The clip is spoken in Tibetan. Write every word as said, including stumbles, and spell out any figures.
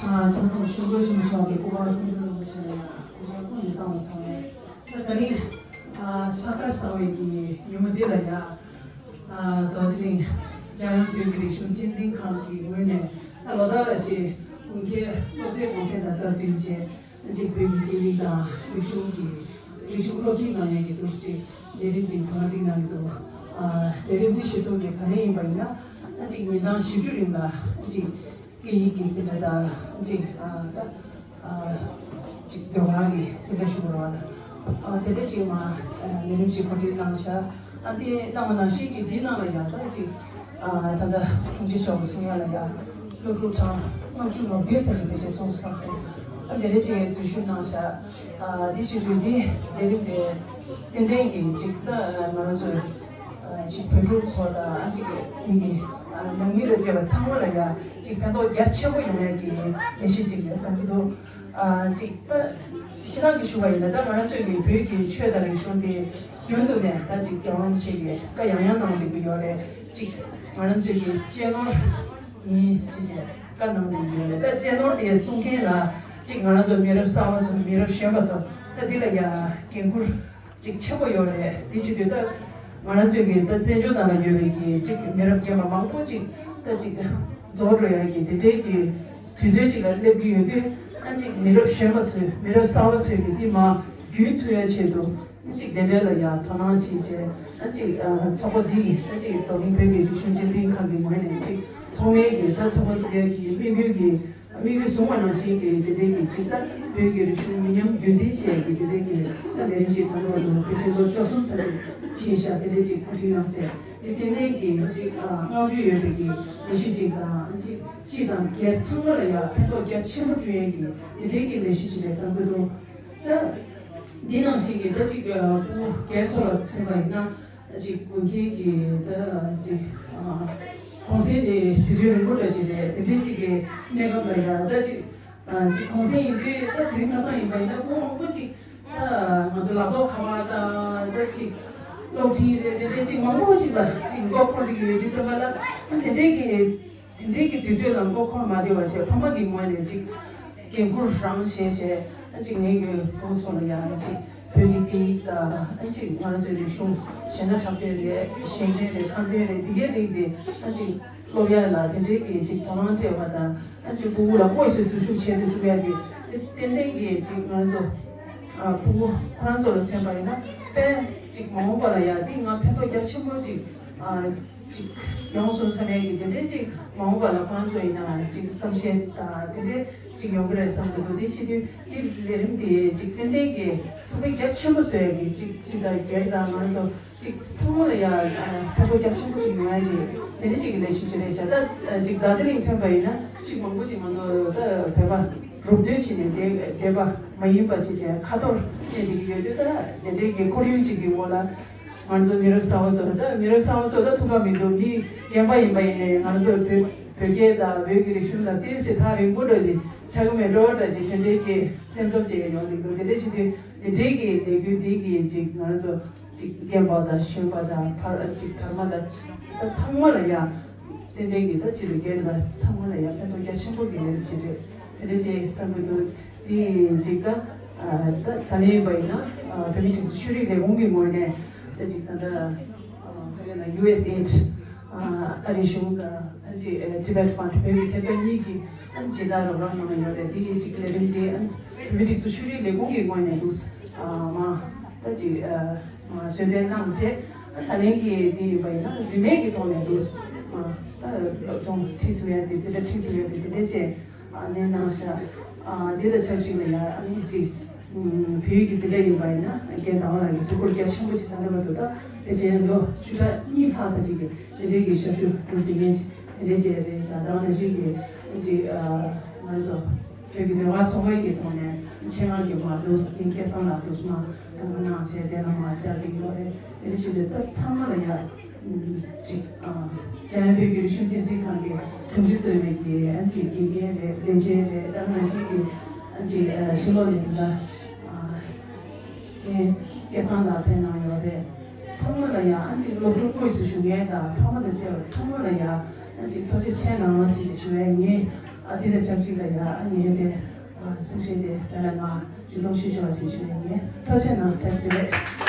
ཨ་ཚང་མ་ཞུ་སྒོ་ཆེན་མོ་ཆགས་པའི་སྐུ་པར་མཐོང་གྲོལ་རིན་པོ་ཆེ་ལ་ཡང་གུས་ཕྱག་སྐུ་ནས་བཏང་བའི་ཐོག་ནས། ད་ད་རིང་ཨ་ལྷག་དཀར་གསང་བའི་གི་ཉིན་མོ་འདི་ལ་ཡང་ཨ་རྡོ་རྗེ་གླིང་འཇམ་དབྱངས་བོད་ཀྱི་རིག་གཞུང་གཅེས་འཛིན་ཁང་གི་ངོས་ནས། ད་ལོ་ལྟར་བ་ཞིག་དགུན་ཁའི་སློབ་གྲྭའི་གུང་སེང་དང་སྟབས་བསྟུན་བྱས། གཅིག་བོད་ཀྱི་སྐད་ཡིག་དང་རིག་གཞུང་གི་རིག་གཞུང་སློབ་ཁྲིད་གནང་ཡས་ཀྱི་འདུག་ཅིག་ལས་རིམ་ཅིག་གོ་སྒྲིག་གནང་གི་འདུག་ཨ་ལས་རིམ་འདི་གཞི་བཟུང་གི་ད་ལན་ཡིན་པ་ཡིན་ན། ཨ་ཅིག་ཉིན་གྲངས་བཞི་བཅུ་རིང་ལ་ཅིག་སྐད་ཡིག་གི་འཛིན་གྲྭ་དང་ཅིག་ཨ་ད་ཨ་ཅིག་ཟློས་གར་གྱི་འཛིན་གྲྭ་ཞུ་དགོས་པ་དང་། ཨ་དེ་འདྲ་ཞིག་མ་ཨ་ལས་རིམ་ཞིག་གོ་སྒྲིག་གནང་བཞག་ཨ་འདི་གནང་བ་ནང་བཞིན་གྱི་འདི་ནང་ལ་ཡང་ད་ཅིག་ཨ་ད་ལྟ་དྲུང་ཆེ་མཆོག་གིས་གསུང་ཡ་ལ་ཡང་སློབ་ཕྲུག་གྲངས་ལྔ་བཅུ་ང་བདུན་ཙམ་ཞིག་ཕལ་ཆེར་སོང་བསམ་སོང་། ཨ་འདི་འདྲ་ཞིག་འཛུལ་ཞུགས་གནང་བཞག་ཨ་འདི་བྱེད་དུས་འདི་ལས་རིམ་དེ་ཏན་ཏན་གྱི་ཅིག་ད་ང་རང་ཚོའི་ཨ་ཅིག་བོད་ཕྲུག་ཚོ་དང་ཨ་ཅིག་འདི་གི་ཨ་ནང་མི་ལ་བཅས་པ་ཚང་མ་ལ་ཡང་ཅིག་ཕན་ཐོགས་རྒྱ་ཆེན་པོ་ཡོང་ཡ་གི་ལས་གཞི་ཅིག་རེད་བསམ་གྱི་འདུག་ཨ་ཅིག་ད་ཕྱི་ནང་གི་ཞུ་བ་ཡིན་ན། ད་ང་རང་ཚོའི་གི་བོད་ཀྱི་ཆོས་དང་རིག་གཞུང་དེ་རྒྱུན་དུ་ནས་ད་ཅིག་རྒྱལ་བ་རིན་པོ་ཆེ་གིས་བཀའ་ཡང་ཡང་གནང་བསྡད་ཀྱི་ཡོད་རེད། ཅིག་ང་རང་ཚོའི་གི་གཅེས་ནོར་ཡིན་ཞེས་བྱས་བཀའ་གནང་བསྡད་ཀྱི་ཡོད་རེད། ད་གཅེས་ནོར་དེ་སྲུང་མཁན་ལ་ཅིག་ང་རང་ཚོ་མི་རབས་གསར་པ་ཚོ། མི་རབས་གཞོན་པ་ཚོ་ད་འདི་ལ་ཡ་འགན་ཁུར་ཅིག་ཆེན་པོ་ཡོད་རེད། དེ་བྱེད་དུས་ད་ང་རང་ཚོའི་གི་ད་བཙན་བྱོལ་ནང་ལ་ཡོད་པའི་གི་ཅིག་མི་རབས་རྒན་པ་མང་པོ་ཅིག་ད་ཅིག་རྫོགས་འགྲོ་ཡ་གི་དེ་འདྲའི་གི་དུས་ཚོད་ཅིག་ལ་སླེབས་ཀྱི་ཡོད་དུས། ཨ་ཅིག་མི་རབས་གཞོན་པ་ཚོས། མི་རབས་གསར་པ་ཚོས་གི་འདི་མར་རྒྱུན་མཐུད་ཡ་ཆེད་དུ་ཨ་ཅིག་དེ་འདྲའི་ལ་ཡ་དོ་སྣང་བྱེད་བྱས། ཨ་ཅིག་ཨ་ཚོགས་པ་འདི་གི་ཨ་ཅིག་རྡོ་གླིང་བོད་ཀྱི་རིག་གཞུང་གཅེས་འཛིན་ཁང་གི་ངོས་ནས་ཅིག་ཐོག་མའི་གི་ད་ཚོགས་པ་བཙུགས་ཡ་གི་དམིགས་ཡུལ་གི་དམིགས་ཡུལ་བཟུང་བ་ནང་བཞིན་གྱི་དེ་འདྲའི་གི་ཅིག་ད་བོད་ཀྱི་རིག་གཞུང་མི་ཉམས་རྒྱུན་འཛིན་བྱེད་ཡ་གི་དེ་འདྲའི་གི་ད་ལས་རིམ་ཅིག་ད་ལྟ་བར་དུ་ཕལ་ཆེར་ལོ་བཅུ་གསུམ་ཙམ་ཅིག་ཕྱིན་ཤག་དེ་འདྲའི་ཅིག་གོ་སྒྲིག་གནང་བྱས། དེ་ཏན་ཏན་གྱི་ཅིག་ཨ་བསྔགས་བརྗོད་ཡོད་པའི་གི་ལས་གཞི་ཅིག་དང་། ཅིག་སྤྱི་དང་སྒེར་ཚང་མ་ལ་ཡང་ཕན་ཐོགས་རྒྱ་ཆེན་པོ་བསྐྲུན་ཡས་ཀྱི་དེ་འདྲའི་གི་ལས་གཞི་ཅིག་རེད་བསམ་གྱི་འདུག་ད་འདི་ནང་བཞིན་གྱི་ད་ཅིག་ཨ་སྤུ་གུ་སྒེར་ཚོ་ལ་མཚོན་པ་ཡིན་ན། ཅིག་དགོན་སྡེ་གི་ད་ཅིག་ཨ་གུང་སེང་དེ་དུས་ཚོད་རིང་པོ་འདྲ་ཅིག་རེད། དེ་འདྲའི་ཅིག་གི་གནས་སྐབས་ལ་ཡ་ད་ཅིག་ཨ་ཅིག་གུང་སེང་ཡིན་དུས། ད་དེ་རིང་ཁ་སང་ཡིན་པ་ཡིན་ན་སྤུ་གུ་མང་པོ་ཅིག་ད་ང་ཚོ་ལག་ཐོག་ཁ་པར་དང་། ད་ཅིག་གློག་འཕྲིན་རེད། དེ་འདྲའི་ཅིག་མང་པོ་ཅིག་ལ་ཅིག་མགོ་འཁོར་གྱི་ཡོད་དུས་ཙམ་པ་ལ། ཨ་དེ་འདྲའི་གི་དེ་འདྲའི་གི་དུས་ཚོད་ལ་མགོ་འཁོར་མ་བསྡད་པ་བྱས། ཕ་མ་གི་ངོས་ནས་ཅིག་འགན་ཁུར་རང་བཞེས་བྱས། ཨ་ཅིག་ངའི་གི་བུ་ཚོ་ལ་ཡང་ཅིག་བོད་ཀྱི་སྐད་ཡིག་དང་། ཨ་ཅིག་ང་རང་ཚོའི་རིག་གཞུང་གཞས་སྣ་འཁྲབ་སྟོན་རེད། གཞས་འགྲན་རེད། ཁ་འགྲན་རེད། འདི་གའི་རིགས་དེ་ཨ་ཅིག་སློབ་ཡ་ལ་དེ་འདྲའི་གི་ཅིག་དོ་སྣང་སྤྲད་པ་དང་། ཨ་ཅིག་སྤུ་གུ་ལ་དངོས་སུ་འཛུལ་ཞུགས་བྱས་ཏེ་སྒྲུབ་ཡ་དེ་ཏན་ཏན་གྱི་ཅིག་ང་རང་ཚོ་ཨ་སྤུ་གུ་ཁོ་རང་ཚོ་ལ་མཚོན་པ་ཡིན་ན། དཔེ་ཅིག་མ་འོངས་པ་ལ་ཡ་འདི་ང་ཕན་ཐོགས་རྒྱ་ཆེན་པོ་ཅིག་ཨ་ཅིག་ཡོང་སོང་བསམ་ཡས་ཀྱི་དེ་འདྲའི་ཅིག་མ་འོངས་པ་ལ་ཁོ་རང་ཚོ་ཡིན་ན་ཅིག་བསམ་ཤེས་དང་དེ་འདྲའི་ཅིག་ཡོང་གི་རེད་བསམ་གྱི་འདུག་དེ་བྱེད་དུས་འདི་ལས་རིམ་དེ་ཅིག་ཏན་ཏན་གྱི་ཐུགས་ཕན་རྒྱ་ཆེན་པོ་གསོས་ཡས་ཀྱི་ཅིག་སྤྱི་དང་སྒེར་དང་། ང་རང་ཚོ་ཅིག་ཚང་མ་ལ་ཡ་ཨ་ཕན་ཐོགས་རྒྱ་ཆེན་པོ་ཅིག་ཡོང་ཡས་ཅིག་དེ་འདྲའི་ཅིག་གི་ལས་གཞི་ཅིག་རེད་ཤག་ད་ཅིག་རྡོ་རྗེ་གླིང་མཚོན་པ་ཡིན་ན། ཅིག་མང་པོ་ཅིག་ང་ཚོ་ད་བོད་པ་རོབ་བསྡུས་བྱས་ནས་བསྡད་བསྡད་པ་མ་ཡིན་པ་བྱས་བྱས་ཁ་ཐོར་གནས་བསྡད་ཀྱི་ཡོད་དུས། ད་དེ་འདྲའི་གི་ཁོར་ཡུག་ཅིག་གི་འོག་ལ་ང་ཚོ་མི་རབས་གསར་པ་ཚོ། ད་མི་རབས་གསར་པ་ཚོ་ད་ཐུགས་ཁག་མི་འདུག་མི་རྒན་པ་ཡིན་པ་ཡིན་ནའི་ང་ཚོ་བོད་བོད་སྐད་དང་བོད་ཀྱི་རིག་གཞུང་ལ་ཏོག་ཙམ་ཐག་རིང་པོ་འདྲ་ཅིག་ཆགས་ཀྱི་མེད་འགྲོ་འདྲ་ཅིག་དེ་འདྲའི་གི་སེམས་འཚབ་བྱེད་ཀྱི་ཡོང་གི་འདུག་དེ་འདྲ་བྱེད་དུས་དེ་འདྲའི་གི་ལས་འགུལ་འདི་གི་ཅིག་ང་ཚོ་ཅིག་རྒན་པ་དང་གཞོན་པ་དང་ཕར་ཅིག་དར་མ་དང་ད་ཚང་མ་ལ་ཡ་ཏན་ཏན་གྱི་ད་སྤྱི་དང་སྒེར་དང་ཚང་མ་ལ་ཡ་ཕན་ཐོགས་རྒྱ་ཆེན་པོ་གི་ལས་རིམ་ཅིག་རེད། དེ་འདྲ་ཅིག་བསམ་གྱི་འདུག་དེ་ཅིག་ད་ཨ་ད་ད་ལན་ཡིན་པ་ཡིན་ན་ཨ་བོད་མིའི་སྒྲིག་འཛུགས་ཆོས་རིག་ལས་ཁུངས་ཀྱི་ངོས་ནས་ད་ཅིག་ད་ལྟ་ཨ་ཕ་གི་ན་ཡུ་ཨེས་ཨེ་ཌི་ཨ་ཨ་རིའི་གཞུང་དང་ཨ་ཅིག་ཨ་Tibet Fund བོད་ཀྱི་ཐེབས་རྩ་གཉིས་ཀྱིས་ཨ་མཇལ་དར་རོགས་རམ་གནང་ཡོད་རེད། དེ་ཅིག་ལས་རིམ་དེ་ཨ་བོད་མིའི་སྒྲིག་འཛུགས་ཆོས་རིག་ལས་ཁུངས་ཀྱི་ངོས་ནས་འདུག་ཨ་མ་ད་ཅིག་ཨ་མ་གསོལ་སྩལ་གནང་བྱས། ཨ་ད་ལན་གྱི་དེ་ཡིན་པ་ཡིན་ན་རིན་མེད་ཀྱི་ཐོག་ནས་འདུག་ཨ་ད་སློབ་སྦྱོང་ཁྲིད་ཐུབ་ཡ་དེ། འཛིན་གྲྭ་ཁྲིད་ཐུབ་ཡ་དེ་དེ་འདྲ་བྱས། ཨ་ནས་གནང་ཤག་ཨ་འདི་དང་ཆབས་ཅིག་ལ་ཡ་ཨ་ནི་ཅིག་ཨུམ་བོད་ཡིག་གི་འཛིན་གྲྭ་ཡིན་པ་ཡིན་ན་རྒན་ཟླ་བ་ལགས་ཀྱིས་ཐུགས་ཁུར་རྒྱ་ཆེན་པོ་ཅིག་ད་ལྟ་བར་དུ་ད་དེ་བྱས་ལོ་བཅུ་ཕྲག་གཉིས་ལྷག་ཙམ་ཅིག་གི་དེ་འདྲའི་གི་ཞབས་ཞུ་སྒྲུབ་བསྡད་མཁན་ཅིག་དེ་འདྲའི་ཅིག་རེད་ཤག་ད་ག་ནང་བཞིན་གྱི་ཅིག་ཨ་ང་ཚོ་བོད་ཀྱི་ཟློས་གར་ཚོགས་པའི་གི་ཐོག་ནས་ཆེད་མངགས་ཀྱི་མ་འདུག་སེ་སྐལ་བཟང་ལགས་འདུག་སེ་མ་དང་པོ་གནང་བྱས་དེ་ལ་མ་བཅར་གྱི་ཡོད་རེད། དེ་འདྲ་བྱས་ཏེ་ད་ཚང་མ་ལ་ཡ་ཅིག་ཨ་འཇམ་དབྱངས་བོད་ཀྱི་རིག་གཞུང་གཅེས་འཛིན་ཁང་གི་དྲུང་ཆེ་གཙོས་པའི་གི་ཨ་ཅིག་དགེ་རྒན་རེད། ལས་བྱེད་རེད། ད་ནང་བཞིན་གྱི་ཨ་ཅིག་ཨ་ཕྱི་ལོགས་ནས་ད་ཨ་ཨེ་སྐལ་བཟང་ལགས་ཕེབས་གནང་ཡོད་རེད། ཚང་མ་ལ་ཡ་ཨ་ཅིག་སློབ་ཕྲུག་དངོས་སུ་ཞུགས་མཁན་དང་ཕ་མ་དང་བཅས་པ་ཚང་མ་ལ་ཡ་ཨ་ཅིག་ཐུགས་རྗེ་ཆེ་གནང་ཞེས་ཞུ་བའི་ངས་ ཨ་དེ་ལ་ཆབས་ཅིག་ལ་ཡ་ཨ་ཉེ་རེ་དེ་ཨ་གསུང་བཤད་དེ་ད་ལ་མ་ཅི་ལོང་ཤེས་ཤོ་བ་ཞིག་ཞུ་ཡ་ཡིན། ཐུགས་རྗེ་གནང་། བཀྲ་ཤིས་བདེ་ལེགས།